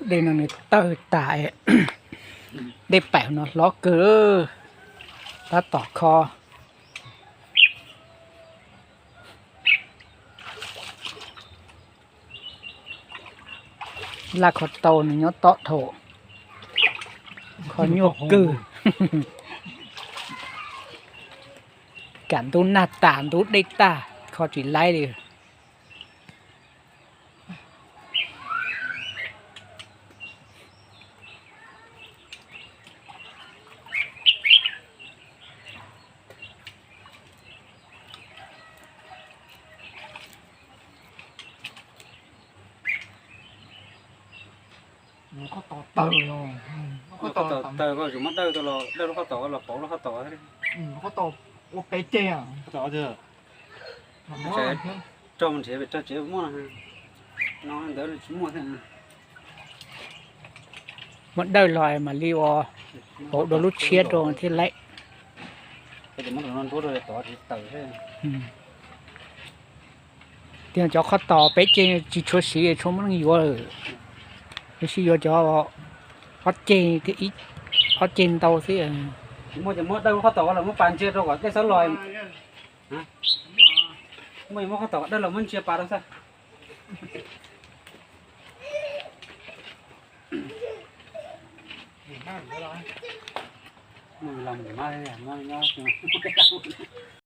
Dej no nws tawg tas, dej paim no hlob kawg, tab tom kho. Laj kho tau nws nyob tom thaum kho nyuaj kawg. Kam ntub nag tas ntub dej tag kho tsis laib li. Qhov tod tawg, qhov tod tawg, koj tsis muab dawj tau los dawj lub qhov tod los pauv lub qhov tod. Qhov tod ua peb ceg. Rau mus nrhiav pem rog tsev muaj no, ntawd tsis muaj thiab. Muab dawj los mam li ua pauv dua lub tshiab rau thiaj laib. Tias cov qhov tod peb ceg tsis tshua siv, tshua muaj neeg yuav lawm, yuav siv yuav cov ob ceg, ob ceg ntau xwb. Muaj ces muab dawj lub qhov tod los muab pas ntsia rau kom dej xav los. Muaj muab qhov tod dawj los muab ntsia pas rau xwb.